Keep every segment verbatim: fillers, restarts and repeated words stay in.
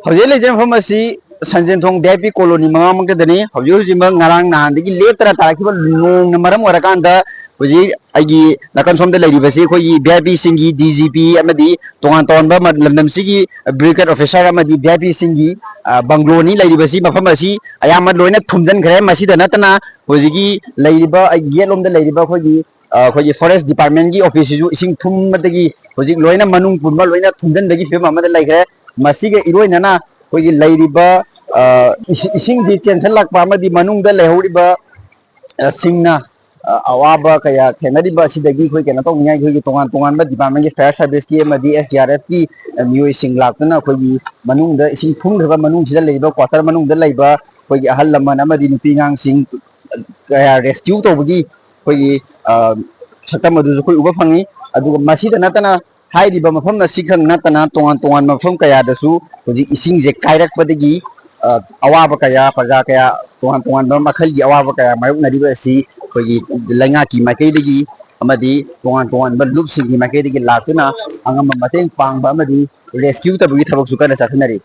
ꯍꯧꯖꯤꯛ ꯂꯩꯖꯔꯤꯕ ꯃꯐꯝ ꯑꯁꯤ ꯁꯟꯖꯦꯟꯊꯣꯡ V I P colony ꯃꯃꯥꯡꯃꯛꯇꯗꯅꯤ꯫ ꯍꯧꯖꯤꯛ ꯍꯧꯖꯤꯛꯃꯛ ꯉꯔꯥꯡ ꯅꯍꯥꯟꯗꯒꯤ ꯂꯦꯞꯇꯅ ꯇꯥꯔꯛꯈꯤꯕ ꯅꯣꯡꯅ ꯃꯔꯝ ꯑꯣꯏꯔꯀꯥꯟꯗ ꯍꯧꯖꯤꯛ ꯑꯩꯒꯤ ꯅꯥꯀꯟ ꯁꯣꯝꯗ ꯂꯩꯔꯤꯕꯁꯤ ꯑꯩꯈꯣꯏꯒꯤ V I P ꯁꯤꯡꯒꯤ D G P ꯑꯃꯗꯤ ꯇꯣꯉꯥꯟ ꯇꯣꯉꯥꯟꯕ ꯃ-, ꯂꯝꯗꯝꯁꯤꯒꯤ bureaucrat officer ꯑꯃꯗꯤ V I P ꯁꯤꯡꯒꯤ, ꯑ, bungalow ꯅꯤ ꯂꯩꯔꯤꯕꯁꯤ꯫ ꯃꯐꯝ ꯑꯁꯤ ꯑꯌꯥꯝꯕ ꯂꯣꯏꯅ ꯊꯨꯝꯖꯤꯟꯈ꯭ꯔꯦ꯫ ꯃꯁꯤꯗ ꯅꯠꯇꯅ ꯍꯧꯖꯤꯛꯀꯤ ꯂꯩꯔꯤꯕ, ꯑꯩ ꯌꯦꯠꯂꯣꯝꯗ ꯂꯩꯔꯤꯕ ꯑꯩꯈꯣꯏꯒꯤ, ꯑ, ꯑꯩꯈꯣꯏꯒꯤ forest department ꯀꯤ office ꯁꯤꯁꯨ ꯏꯁꯤꯡ ꯊꯨꯝꯕꯗꯒꯤ ꯍꯧꯖꯤꯛ ꯂꯣꯏꯅ ꯃꯅꯨꯡ ꯄꯨꯝꯕ ꯂꯣꯏꯅ ꯊꯨꯝꯖꯤꯟꯕꯒꯤ ꯐꯤꯕꯝ ꯑꯃꯗ ꯂꯩꯈ꯭ꯔꯦ꯫ ꯃꯁꯤꯒ ꯏꯔꯣꯏꯅꯅ ꯑꯩꯈꯣꯏꯒꯤ ꯂꯩꯔꯤꯕ, ꯑ, ꯏꯁꯤ-, ꯏꯁꯤꯡꯁꯤ ꯆꯦꯟꯁꯤꯜꯂꯛꯄ ꯑꯃꯗꯤ ꯃꯅꯨꯡꯗ ꯂꯩꯍꯧꯔꯤꯕ, ꯑ, ꯁꯤꯡꯅ, ꯑ, ꯑꯋꯥꯕ ꯀꯌꯥ ꯊꯦꯡꯅꯔꯤꯕ ꯑꯁꯤꯗꯒꯤ ꯑꯩꯈꯣꯏ ꯀꯩꯅꯣ ꯇꯧꯅꯤꯡꯉꯥꯏ, ꯑꯩꯈꯣꯏꯒꯤ ꯇꯣꯉꯥꯟ ꯇꯣꯉꯥꯟꯕ department ꯀꯤ fire service ꯀꯤ ꯑꯃꯗꯤ S D R F ꯀꯤ, ꯑ, ꯃꯤꯑꯣꯏꯁꯤꯡ ꯂꯥꯛꯇꯨꯅ ꯑꯩꯈꯣꯏꯒꯤ ꯃꯅꯨꯡꯗ ꯏꯁꯤꯡ ꯊꯨꯝꯈ꯭ꯔꯕ ꯃꯅꯨꯡꯁꯤꯗ ꯂꯩꯔꯤꯕ quarter ꯃꯅꯨꯡꯗ ꯂꯩꯕ ꯑꯩꯈꯣꯏꯒꯤ ꯑꯍꯜ ꯂꯃꯟ ꯑꯃꯗꯤ ꯅꯨꯄꯤ ꯑꯉꯥꯡꯁꯤꯡ ꯀꯌꯥ rescue ꯇꯧꯕꯒꯤ ꯑꯩꯈꯣꯏꯒꯤ, ꯑ, ꯁꯛꯇꯝ ꯑꯗꯨꯁꯨ ꯑꯩꯈꯣꯏ ꯎꯕ ꯐꯪꯉꯤ꯫ ꯑꯗꯨꯒ ꯃꯁꯤꯗ ꯅꯠꯇꯅ ꯍꯥꯏꯔꯤꯕ ꯃꯐꯝ ꯑꯁꯤꯈꯛ ꯅꯠꯇꯅ ꯇꯣꯉꯥꯟ ꯇꯣꯉꯥꯟꯕ ꯃꯐꯝ ꯀꯌꯥꯗꯁꯨ ꯍꯧꯖꯤꯛ ꯏꯁꯤꯡꯁꯦ ꯀꯥꯏꯔꯛꯄꯗꯒꯤ, ꯑ, ꯑꯋꯥꯕ ꯀꯌꯥ, ꯄ꯭ꯔꯖꯥ ꯀꯌꯥ, ꯇꯣꯉꯥꯟ ꯇꯣꯉꯥꯟꯕ ꯃꯈꯜꯒꯤ ꯑꯋꯥꯕ ꯀꯌꯥ ꯃꯥꯌꯣꯛꯅꯔꯤꯕ ꯑꯁꯤ ꯑꯩꯈꯣꯏꯒꯤ ꯂꯩꯉꯥꯛꯀꯤ ꯃꯥꯏꯀꯩꯗꯒꯤ ꯑꯃꯗꯤ ꯇꯣꯉꯥꯟ ꯇꯣꯉꯥꯟꯕ ꯂꯨꯞꯁꯤꯡꯒꯤ ꯃꯥꯏꯀꯩꯗꯒꯤ ꯂꯥꯛꯇꯨꯅ ꯑꯉꯝꯕ ꯃꯇꯦꯡ ꯄꯥꯡꯕ ꯑꯃꯗꯤ rescue ꯇꯧꯕꯒꯤ ꯊꯕꯛꯁꯨ ꯀꯟꯅ ꯆꯠꯊꯅꯔꯤ꯫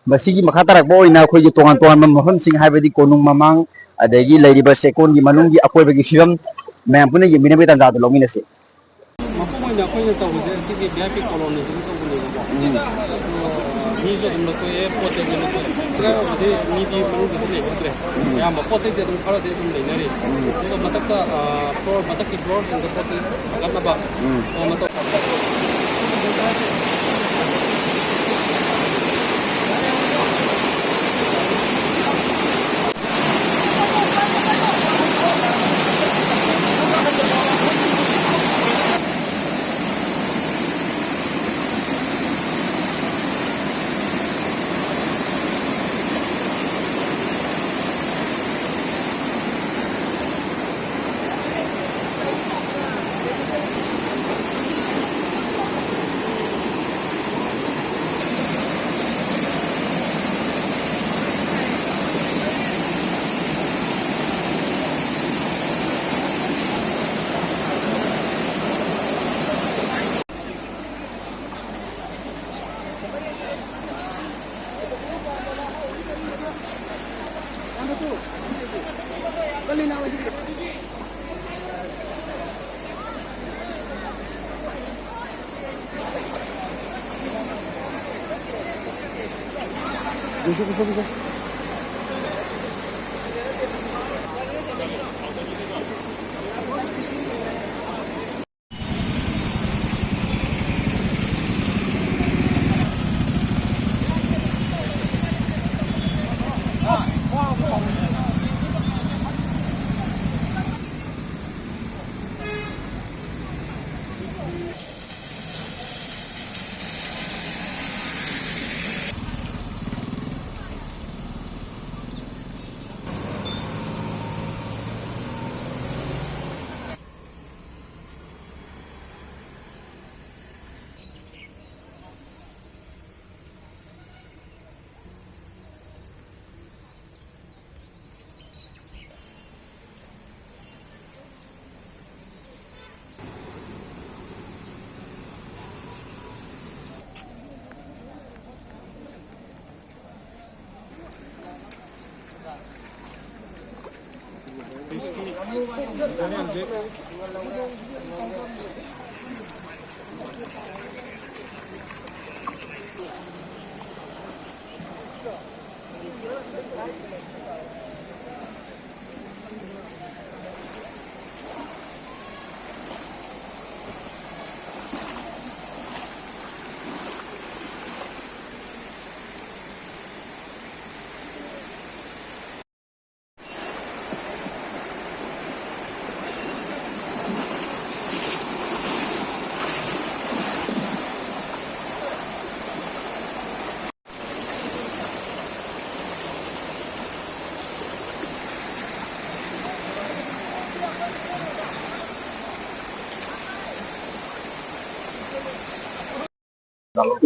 ꯃꯁꯤꯒꯤ ꯃꯈꯥ ꯇꯥꯔꯛꯄ ꯑꯣꯏꯅ ꯑꯩꯈꯣꯏꯒꯤ ꯇꯣꯉꯥꯟ ꯇꯣꯉꯥꯟꯕ ꯃꯐꯝꯁꯤꯡ, ꯍꯥꯏꯕꯗꯤ ꯀꯣꯅꯨꯡ ꯃꯃꯥꯡ, ꯑꯗꯒꯤ ꯂꯩꯔꯤꯕ ꯆꯦꯛꯀꯣꯟꯒꯤ ꯃꯅꯨꯡꯒꯤ ꯑꯀꯣꯏꯕꯒꯤ ꯐꯤꯕꯝ ꯃꯌꯥꯝ ꯄꯨꯟꯅ ꯌꯦꯡꯃꯤꯟꯅꯕꯒꯤ ꯇꯥꯟꯖꯥꯗꯨ ꯂꯧꯃꯤꯟꯅꯁꯤ꯫ ꯃꯄꯨꯡ ꯑꯣꯏꯅ ꯑꯩꯈꯣꯏꯅ ꯇꯧꯔꯤꯁꯦ ꯑꯁꯤꯒꯤ V I P colony ꯁꯤꯗ ꯇꯧꯕꯅꯦꯕꯀꯣ꯫ ꯑꯗꯣ ꯃꯤꯁꯨ ꯑꯗꯨꯝ ꯂꯧꯊꯣꯛꯑꯦ, ꯄꯣꯠ ꯆꯩꯁꯨ ꯂꯧꯊꯣꯛꯑꯦ꯫ ꯈꯔꯕꯨꯗꯤ ꯃꯤꯗꯤ ꯃꯅꯨꯡꯗꯗꯤ ꯂꯩꯍꯧꯗ꯭ꯔꯦ꯫ ꯑꯌꯥꯝꯕ ꯄꯣꯠ ꯆꯩꯗꯤ ꯑꯗꯨꯝ ꯈꯔꯗꯤ ꯑꯗꯨꯝ ꯂꯩꯅꯔꯤ꯫ ꯑꯗꯨꯒ ꯃꯊꯛꯇ, ꯑ, floor, ꯃꯊꯛꯀꯤ floor ꯁꯤꯡꯗ ꯄꯣꯠ ꯆꯩ ꯊꯥꯡꯒꯠꯅꯕ, ꯑ, ꯃꯇꯧ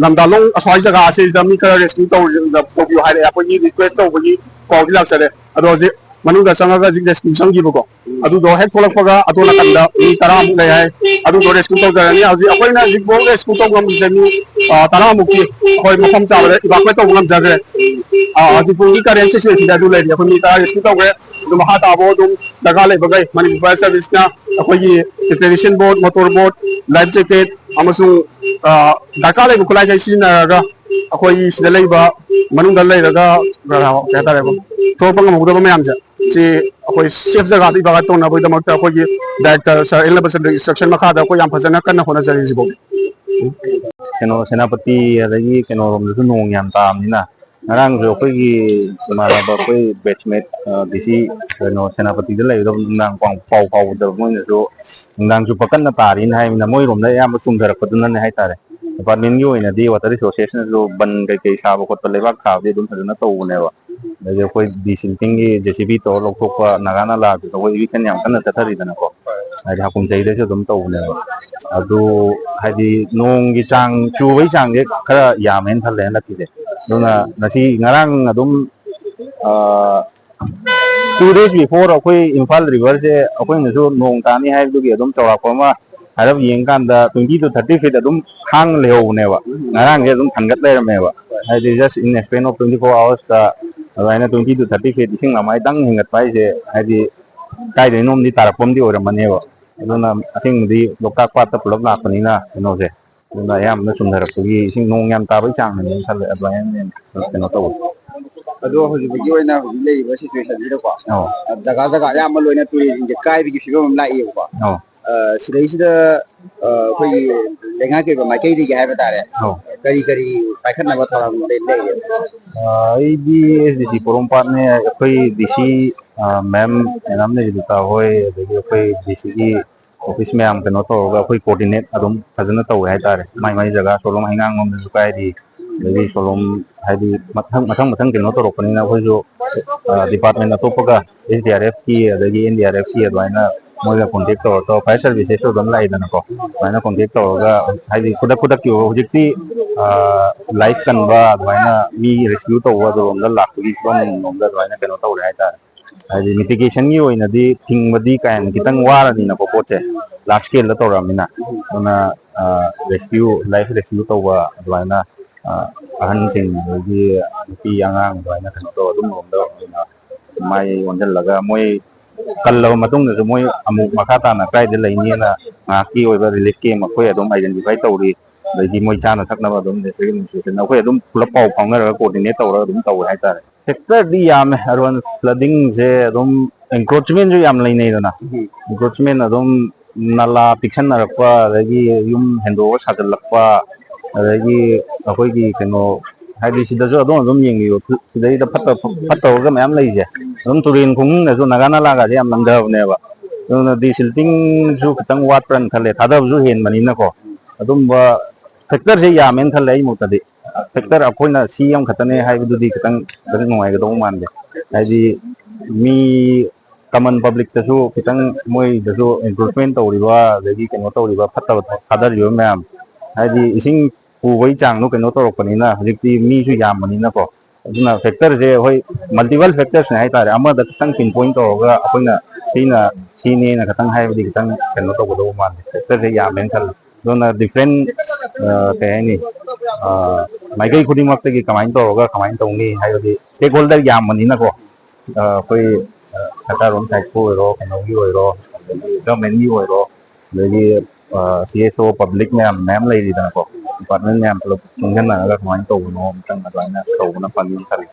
ꯂꯝꯗꯥꯂꯣꯡ ꯑꯁ꯭ꯋꯥꯏ ꯖꯒꯥ ꯑꯁꯤꯗ ꯃꯤ ꯈꯔ rescue ꯇꯧꯕꯤꯌꯨ ꯍꯥꯏꯔꯦ꯫ ꯑꯩꯈꯣꯏꯒꯤ request ꯇꯧꯕꯒꯤ ꯄꯥꯎꯗꯤ ꯂꯥꯛꯆꯔꯦ꯫ ꯑꯗꯣ ꯍꯧꯖꯤꯛ ꯃꯅꯨꯡꯗ ꯆꯪꯉꯒ ꯍꯧꯖꯤꯛ rescue ꯆꯪꯈꯤꯕꯀꯣ, ꯑꯗꯨꯗꯣ ꯍꯦꯛ ꯊꯣꯛꯂꯛꯄꯒ ꯑꯗꯣ ꯅꯥꯀꯟꯗ ꯃꯤ ꯇꯔꯥꯃꯨꯛ ꯂꯩ ꯍꯥꯏ꯫ ꯑꯗꯨꯗꯣ rescue ꯇꯧꯖꯔꯅꯤ꯫ ꯍꯧꯖꯤꯛ ꯑꯩꯈꯣꯏꯅ ꯍꯧꯖꯤꯛꯐꯥꯎ rescue ꯇꯧꯕ ꯉꯝꯃꯤꯁꯦ ꯃꯤ, ꯑ, ꯇꯔꯥꯃꯨꯛꯇꯤ ꯑꯩꯈꯣꯏ ꯃꯐꯝ ꯆꯥꯕꯗ evacuate ꯇꯧꯕ ꯉꯝꯖꯈ꯭ꯔꯦ꯫ ꯑꯥ, ꯍꯧꯖꯤꯛ ꯄꯨꯡꯒꯤ ꯀꯔꯦꯟ ꯁꯤꯆꯨꯋꯦꯁꯟꯗ ꯑꯗꯨ ꯂꯩꯔꯤ꯫ ꯑꯩꯈꯣꯏ ꯃꯤ ꯇꯔꯥ ꯔꯦꯁꯀ꯭ꯌꯨ ꯇꯧꯈ꯭ꯔꯦ꯫ ꯑꯗꯨ ꯃꯈꯥ ꯇꯥꯕ ꯑꯗꯨꯝ ꯗꯔꯀꯥꯔ ꯂꯩꯕꯈꯩ ꯃꯅꯤꯄꯨꯔ ꯐꯥꯌꯔ ꯁꯔꯚꯤꯁꯅ ꯑꯩꯈꯣꯏꯒꯤ preparation boat, motor boat, life jacket ꯑꯃꯁꯨꯡ, ꯑꯥ, ꯗꯔꯀꯥꯔ ꯂꯩꯕ ꯈꯨꯠꯂꯥꯏꯈꯩ ꯁꯤꯖꯤꯟꯅꯔꯒ ꯑꯩꯈꯣꯏꯒꯤ ꯁꯤꯗ ꯂꯩꯕ, ꯃꯅꯨꯡꯗ ꯂꯩꯔꯒ, ꯑꯥ, ꯀꯩ ꯍꯥꯏꯇꯥꯔꯦꯀꯣ, ꯊꯣꯛꯂꯛꯄ ꯉꯝꯍꯧꯗꯕ ꯃꯌꯥꯝꯁꯦ ꯁꯤ ꯑꯩꯈꯣꯏ ꯁꯦꯐ ꯖꯒꯥꯗ ꯏꯚꯥꯀ꯭ꯌꯨꯑꯦꯠ ꯇꯧꯅꯕꯒꯤꯗꯃꯛꯇ ꯑꯩꯈꯣꯏꯒꯤ ꯗꯥꯏꯔꯦꯛꯇꯔ ꯁꯥꯔ ꯑꯦꯜ ꯂꯕꯁꯟꯗ꯭ꯔꯒꯤ ꯏꯟꯁꯇ꯭ꯔꯛꯁꯟ ꯃꯈꯥꯗ ꯑꯩꯈꯣꯏ ꯌꯥꯝ ꯐꯖꯅ ꯀꯟꯅ ꯍꯣꯠꯅꯖꯔꯤ ꯍꯧꯖꯤꯛꯐꯥꯎ꯫ ꯀꯩꯅꯣ, ꯁꯦꯅꯥꯄꯇꯤ ꯑꯗꯒꯤ ꯀꯩꯅꯣꯔꯣꯝꯗꯁꯨ ꯅꯣꯡ ꯌꯥꯝ ꯇꯥꯕꯅꯤꯅ, ꯉꯔꯥꯡꯁꯨ ꯑꯩꯈꯣꯏꯒꯤ ꯏꯃꯥꯟꯅꯕ, ꯑꯩꯈꯣꯏ ꯕꯦꯠꯁꯃꯦꯠ, ꯑ, ꯗꯤ ꯁꯤ, ꯀꯩꯅꯣ, ꯁꯦꯅꯥꯄꯇꯤꯗ ꯂꯩꯕꯗꯣ ꯅꯨꯡꯗꯥꯡ ꯄꯥꯎ, ꯄꯥꯎ ꯐꯥꯎꯕꯗ ꯃꯣꯏꯅꯁꯨ ꯅꯨꯡꯗꯥꯡ ꯆꯨꯞꯄ ꯀꯟꯅ ꯇꯥꯔꯤꯅ ꯍꯥꯏꯕꯅꯤꯅ, ꯃꯣꯏꯔꯣꯝꯗ ꯑꯌꯥꯝꯕ ꯆꯨꯝꯊꯔꯛꯄꯗꯨꯅꯅꯦ ꯍꯥꯏꯇꯥꯔꯦ꯫ ꯗꯤꯄꯥꯔꯠꯃꯦꯟꯒꯤ ꯑꯣꯏꯅꯗꯤ ꯋꯥꯇꯔ ꯔꯤꯁꯣꯔꯁꯦꯁꯅꯁꯨ ꯕꯟ ꯀꯩꯀꯩ ꯁꯥꯕ ꯈꯣꯠꯄ, ꯂꯩꯕꯥꯛ ꯊꯥꯕꯗꯤ ꯑꯗꯨꯝ ꯐꯖꯅ ꯇꯧꯕꯅꯦꯕ꯫ ꯑꯗꯒꯤ ꯑꯩꯈꯣꯏ ꯗꯤ ꯁꯤ ꯇꯤꯝꯒꯤ ꯖꯦ ꯁꯤ ꯕꯤ ꯇꯧꯔ ꯂꯧꯊꯣꯛꯄ, ꯅꯥꯒꯥ ꯅꯥꯂꯥꯗꯨꯁꯨ ꯑꯩꯈꯣꯏ ꯏꯚꯤꯛꯁꯟ ꯌꯥꯝ ꯀꯟꯅ ꯆꯠꯊꯔꯤꯗꯅꯀꯣ꯫ ꯍꯥꯏꯗꯤ ꯍꯥꯀꯨꯝ ꯆꯍꯤꯗꯩꯁꯨ ꯑꯗꯨꯝ ꯇꯧꯕꯅꯦꯕ꯫ ꯑꯗꯨ ꯍꯥꯏꯗꯤ ꯅꯣꯡꯒꯤ ꯆꯥꯡ, ꯆꯨꯕꯒꯤ ꯆꯥꯡꯁꯦ ꯈꯔ ꯌꯥꯝꯃꯦꯅ ꯈꯜꯂꯦ ꯍꯟꯗꯛꯀꯤꯁꯦ꯫ ꯑꯗꯨꯅ ꯉꯁꯤ, ꯉꯔꯥꯡ ꯑꯗꯨꯝ, ꯑꯥ, two days before ꯑꯩꯈꯣꯏ ꯏꯝꯐꯥꯜ ꯔꯤꯚꯔꯁꯦ ꯑꯩꯈꯣꯏꯅꯁꯨ ꯅꯣꯡ ꯇꯥꯅꯤ ꯍꯥꯏꯕꯗꯨꯒꯤ ꯑꯗꯨꯝ ꯆꯥꯎꯔꯥꯛꯄ ꯑꯃ ꯍꯥꯏꯔꯞ ꯌꯦꯡꯀꯥꯟꯗ twenty to thirty feet ꯑꯗꯨꯝ ꯍꯥꯡꯅ ꯂꯩꯍꯧꯕꯅꯦꯕ꯫ ꯉꯔꯥꯡꯁꯦ ꯑꯗꯨꯝ ꯊꯟꯒꯠ ꯂꯩꯔꯝꯃꯦꯕ꯫ ꯍꯥꯏꯗꯤ just in a span of twenty four hours ꯑꯗꯨꯃꯥꯏꯅ twenty to thirty feet ꯏꯁꯤꯡ ꯂꯃꯥꯏꯗꯪ ꯍꯦꯟꯒꯠꯄ ꯍꯥꯏꯁꯦ, ꯍꯥꯏꯗꯤ ꯀꯥꯏꯗꯩꯅꯣꯝꯗꯤ ꯇꯥꯔꯛꯄ ꯑꯃꯗꯤ ꯑꯣꯏꯔꯝꯃꯅꯦꯕ꯫ ꯑꯗꯨꯅ ꯑꯁꯦꯡꯕꯗꯤ ꯂꯣꯛꯇꯥꯛ ꯄꯥꯠꯇ ꯄꯨꯂꯞ ꯂꯥꯛꯄꯅꯤꯅ ꯀꯩꯅꯣꯁꯦ, ꯑꯗꯨꯅ ꯑꯌꯥꯝꯕꯅ ꯆꯨꯝꯊꯔꯛꯄꯒꯤ ꯏꯁꯤꯡ ꯅꯣꯡ ꯌꯥꯝ ꯇꯥꯕꯒꯤ ꯆꯥꯡꯅꯅꯦꯅ ꯈꯜꯂꯦ꯫ ꯑꯗꯨꯃꯥꯏꯅ ꯀꯩꯅꯣ ꯇꯧꯋꯦ꯫ ꯑꯗꯣ ꯍꯧꯖꯤꯛ ꯍꯧꯖꯤꯛꯀꯤ ꯑꯣꯏꯅ ꯍꯧꯖꯤꯛ ꯂꯩꯔꯤꯕ ꯁꯤꯆꯨꯋꯦꯁꯟꯁꯤꯗꯀꯣ, ꯑꯧ꯫ ꯖꯒꯥ ꯖꯒꯥ ꯑꯌꯥꯝꯕ ꯂꯣꯏꯅ ꯇꯨꯔꯦꯜꯁꯤꯡꯁꯦ ꯀꯥꯏꯕꯒꯤ ꯐꯤꯕꯝ ꯑꯃ ꯂꯥꯛꯏꯕꯀꯣ꯫ ꯑꯧ꯫ ꯑ, ꯁꯤꯗꯩꯁꯤꯗ, ꯑ, ꯑꯩꯈꯣꯏꯒꯤ ꯂꯩꯉꯥꯛꯀꯤ ꯑꯣꯏꯕ ꯃꯥꯏꯀꯩꯗꯒꯤ ꯍꯥꯏꯕ ꯇꯥꯔꯦ, ꯑꯧ꯫ ꯀꯔꯤ ꯀꯔꯤ ꯄꯥꯏꯈꯠꯅꯕ ꯊꯧꯔꯥꯡ ꯂꯩ-, ꯂꯩꯒꯦ? ꯑ, ꯑꯩꯗꯤ ꯑꯦꯁ ꯗꯤ ꯁꯤ ꯄꯣꯔꯣꯝꯄꯥꯠꯅꯦ꯫ ꯑꯩꯈꯣꯏ ꯗꯤ ꯁꯤ, ꯑ, ꯃꯦꯝ, ꯃꯦꯗꯥꯝ ꯅꯦꯖꯤꯇꯥ ꯍꯣꯏ, ꯑꯗꯒꯤ ꯑꯩꯈꯣꯏ ꯗꯤ ꯁꯤꯒꯤ ꯑꯣꯐꯤꯁ ꯃꯌꯥꯝ ꯀꯩꯅꯣ ꯇꯧꯔꯒ ꯑꯩꯈꯣꯏ ꯀꯣꯑꯣꯔꯗꯤꯅꯦꯠ ꯑꯗꯨꯝ ꯐꯖꯅ ꯇꯧꯋꯦ ꯍꯥꯏꯇꯥꯔꯦ꯫ ꯃꯥꯏ ꯃꯥꯏ ꯖꯒꯥ, ꯁꯣꯂꯣꯝ ꯍꯩꯉꯥꯡꯂꯣꯝꯗꯁꯨ ꯀꯥꯏꯔꯤ, ꯑꯗꯒꯤ ꯁꯣꯂꯣꯝ ꯍꯥꯏꯗꯤ ꯃꯊꯪ, ꯃꯊꯪ ꯃꯊꯪ ꯀꯩꯅꯣ ꯇꯧꯔꯛꯄꯅꯤꯅ ꯑꯩꯈꯣꯏꯁꯨ, ꯑ, ꯗꯤꯄꯥꯔꯠꯃꯦꯟ ꯑꯇꯣꯞꯄꯒ, ꯑꯦꯁ ꯗꯤ ꯑꯥꯔ ꯑꯦꯐꯀꯤ ꯑꯗꯒꯤ ꯑꯦꯟ ꯗꯤ ꯑꯥꯔ ꯑꯦꯐꯀꯤ ꯑꯗꯨꯃꯥꯏꯅ ꯃꯣꯏꯒ ꯀꯣꯟꯇꯦꯛ ꯇꯧꯔ ꯇꯧꯔ, ꯐꯥꯌꯔ ꯁꯔꯚꯤꯁꯦꯁꯁꯨ ꯑꯗꯨꯝ ꯂꯥꯛꯏꯗꯅꯀꯣ, ꯑꯗꯨꯃꯥꯏꯅ ꯀꯣꯟꯇꯦꯛ ꯇꯧꯔꯒ ꯍꯥꯏꯗꯤ ꯈꯨꯗꯛ ꯈꯨꯗꯛꯀꯤ ꯑꯣꯏꯕ ꯍꯧꯖꯤꯛꯇꯤ, ꯑ, ꯂꯥꯏꯐ ꯀꯟꯕ ꯑꯗꯨꯃꯥꯏꯅ ꯃꯤ ꯔꯦꯁꯀ꯭ꯌꯨ ꯇꯧꯕ ꯑꯗꯨꯔꯣꯝꯗ ꯂꯥꯛꯄꯒꯤ ꯐꯤꯕꯝ ꯂꯣꯝꯗ ꯑꯗꯨꯃꯥꯏꯅ ꯀꯩꯅꯣ ꯇꯧꯔꯦ ꯍꯥꯏꯇꯥꯔꯦ꯫ ꯍꯥꯏꯗꯤ ꯃꯤꯇꯤꯒꯦꯁꯟꯒꯤ ꯑꯣꯏꯅꯗꯤ ꯊꯤꯡꯕꯗꯤ ꯀꯥ ꯍꯦꯟꯅ ꯈꯤꯇꯪ ꯋꯥꯔꯅꯤꯅꯀꯣ ꯄꯣꯠꯁꯦ, ꯂꯥꯔꯖ ꯁ꯭ꯀꯦꯜꯗ ꯇꯧꯔꯛꯑꯕꯅꯤꯅ꯫ ꯑꯗꯨꯅ, ꯑ, ꯔꯦꯁꯀ꯭ꯌꯨ, ꯂꯥꯏꯐ ꯔꯦꯁꯀ꯭ꯌꯨ ꯇꯧꯕ ꯑꯗꯨꯃꯥꯏꯅ, ꯑꯍꯟꯁꯤꯡ ꯑꯗꯒꯤ ꯅꯨꯄꯤ ꯑꯉꯥꯡ ꯑꯗꯨꯃꯥꯏꯅ ꯀꯩꯅꯣ ꯇꯧꯔ ꯑꯗꯨꯝ ꯔꯣꯝꯗ ꯑꯣꯏꯅ ꯃꯥꯏ ꯑꯣꯟꯁꯤꯜꯂꯒ ꯃꯣꯏ ꯀꯜꯂꯕ ꯃꯇꯨꯡꯗꯁꯨ ꯃꯣꯏ ꯑꯃꯨꯛ ꯃꯈꯥ ꯇꯥꯅ ꯀꯥꯏꯗ ꯂꯩꯅꯤꯅ ꯉꯥꯏꯍꯥꯛꯀꯤ ꯑꯣꯏꯕ ꯔꯤꯂꯤꯐ ꯀꯦꯝ ꯑꯩꯈꯣꯏ ꯑꯗꯨꯝ ꯑꯥꯏꯗꯦꯟꯇꯤꯐꯥꯏ ꯇꯧꯔꯤ꯫ ꯑꯗꯩꯗꯤ ꯃꯣꯏ ꯆꯥꯅ ꯊꯛꯅꯕ ꯑꯗꯨꯝ ꯑꯗꯒꯤ ꯑꯗꯨꯝ ꯑꯩꯈꯣꯏ ꯑꯗꯨꯝ ꯄꯨꯂꯞ ꯄꯥꯎ ꯐꯥꯎꯅꯔꯒ ꯀꯣꯑꯣꯔꯗꯤꯅꯦꯠ ꯇꯧꯔꯒ ꯑꯗꯨꯝ ꯇꯧꯋꯦ ꯍꯥꯏꯇꯥꯔꯦ꯫ ꯐꯦꯛꯇꯔꯗꯤ ꯌꯥꯝꯃꯦ, ꯑꯔꯕꯟ ꯐ꯭ꯂꯗꯤꯡꯁꯦ ꯑꯗꯨꯝ ꯏꯟꯀ꯭ꯔꯣꯆꯃꯦꯟꯁꯨ ꯌꯥꯝ ꯂꯩꯅꯩꯗꯅ꯫ ꯏꯟꯀ꯭ꯔꯣꯆꯃꯦꯟ ꯑꯗꯨꯝ ꯅꯂꯥ ꯄꯤꯛꯁꯟꯅꯔꯛꯄ, ꯑꯗꯒꯤ ꯌꯨꯝ ꯍꯦꯟꯗꯣꯛꯑꯒ ꯁꯥꯖꯤꯜꯂꯛꯄ, ꯑꯗꯒꯤ ꯑꯩꯈꯣꯏꯒꯤ ꯀꯩꯅꯣ, ꯍꯥꯏꯗꯤ ꯁꯤꯗꯁꯨ ꯑꯗꯨꯝ ꯑꯗꯨꯝ ꯌꯦꯡꯕꯤꯌꯨ, ꯁꯤꯗꯩꯗ ꯐꯠꯇ-, ꯐꯠꯇꯕꯒ ꯃꯌꯥꯝ ꯂꯩꯁꯦ꯫ ꯑꯗꯨꯝ ꯇꯨꯔꯦꯟ ꯈꯣꯡꯅꯨꯡꯗꯁꯨ ꯅꯥꯒꯥ ꯅꯥꯂꯥꯒꯁꯦ ꯌꯥꯝ ꯂꯪꯊꯕꯅꯦꯕ꯫ ꯑꯗꯨꯅ ꯗꯤꯁꯤꯜꯇꯤꯡꯁꯨ ꯈꯤꯇꯪ ꯋꯥꯠꯄ꯭ꯔꯅ ꯈꯜꯂꯦ, ꯊꯥꯗꯕꯁꯨ ꯍꯦꯟꯕꯅꯤꯅꯀꯣ꯫ ꯑꯗꯨꯝꯕ ꯐꯦꯛꯇꯔꯁꯦ ꯌꯥꯝꯃꯦꯅ ꯈꯜꯂꯦ ꯑꯩ ꯃꯣꯠꯇꯗꯤ꯫ ꯐꯦꯛꯇꯔ ꯑꯩꯈꯣꯏꯅ ꯁꯤ ꯑꯃꯈꯛꯇꯅꯦ ꯍꯥꯏꯕꯗꯨꯗꯤ ꯈꯤꯇꯪ, ꯈꯤꯇꯪ ꯅꯨꯡꯉꯥꯏꯒꯗꯧꯕ ꯃꯥꯟꯗꯦ꯫ ꯍꯥꯏꯗꯤ ꯃꯤ ꯀꯃꯟ ꯄꯕ꯭ꯂꯤꯛꯇꯁꯨ ꯈꯤꯇꯪ ꯃꯣꯏꯗꯁꯨ ꯏꯟꯀ꯭ꯔꯣꯆꯃꯦꯟ ꯇꯧꯔꯤꯕ, ꯑꯗꯒꯤ ꯀꯩꯅꯣ ꯇꯧꯔꯤꯕ, ꯐꯠꯇꯕ ꯊꯥꯗꯔꯤꯕ ꯃꯌꯥꯝ, ꯍꯥꯏꯗꯤ ꯏꯁꯤꯡ ꯄꯨꯕꯒꯤ ꯆꯥꯡꯗꯣ ꯀꯩꯅꯣ ꯇꯧꯔꯛꯄꯅꯤꯅ ꯍꯧꯖꯤꯛꯇꯤ ꯃꯤꯁꯨ ꯌꯥꯝꯕꯅꯤꯅꯀꯣ꯫ ꯑꯗꯨꯅ ꯐꯦꯛꯇꯔꯁꯦ ꯑꯩꯈꯣꯏ ꯃꯜꯇꯤꯄꯜ ꯐꯦꯛꯇꯔꯁꯅꯦ ꯍꯥꯏꯇꯥꯔꯦ꯫ ꯑꯃꯗ ꯈꯤꯇꯪ ꯄꯤꯟ ꯄꯣꯏꯟ ꯇꯧꯔꯒ ꯑꯩꯈꯣꯏꯅ ꯁꯤꯅ ꯁꯤꯅꯦꯅ ꯈꯤꯇꯪ ꯍꯥꯏꯕꯗꯤ ꯈꯤꯇꯪ ꯀꯩꯅꯣ ꯇꯧꯒꯗꯧꯕ ꯃꯥꯜꯂꯦ꯫ ꯐꯦꯛꯇꯔꯁꯦ ꯌꯥꯝꯃꯦꯅ ꯈꯜꯂꯦ꯫ ꯑꯗꯨꯅ ꯗꯤꯐ꯭ꯔꯦꯟ, ꯀꯩ ꯍꯥꯏꯅꯤ, ꯃꯥꯏꯀꯩ ꯈꯨꯗꯤꯡꯃꯛꯇꯒꯤ ꯀꯃꯥꯏꯅ ꯇꯧꯔꯒ ꯀꯃꯥꯏꯅ ꯇꯧꯅꯤ ꯍꯥꯏꯕꯗꯤ ꯁ꯭ꯇꯦꯛ ꯍꯣꯜꯗꯔ ꯌꯥꯝꯕꯅꯤꯅꯀꯣ꯫ ꯑꯩꯈꯣꯏ ꯁꯔꯀꯥꯔ ꯔꯣꯝ ꯁꯥꯏꯠꯄꯨ ꯑꯣꯏꯔꯣ, ꯀꯩꯅꯣꯒꯤ ꯑꯣꯏꯔꯣ, ꯑꯗꯒꯤ ꯒꯚꯔꯟꯃꯦꯟꯒꯤ ꯑꯣꯏꯔꯣ, ꯑꯗꯒꯤ ꯁꯤ ꯑꯦꯁ ꯑꯣ, ꯄꯕ꯭ꯂꯤꯛ ꯃꯌꯥꯝ ꯃꯌꯥꯝ ꯂꯩꯔꯤꯗꯅꯀꯣ, ꯗꯤꯄꯥꯔꯠꯃꯦꯟ ꯃꯌꯥꯝ ꯄꯨꯂꯞ ꯆꯪꯁꯤꯟꯅꯔꯒ ꯀꯃꯥꯏꯅ ꯇꯧꯕꯅꯣ ꯑꯝꯇꯪ ꯑꯗꯨꯃꯥꯏꯅ ꯇꯧꯕꯅ ꯐꯅꯤꯅ ꯈꯜꯂꯤ꯫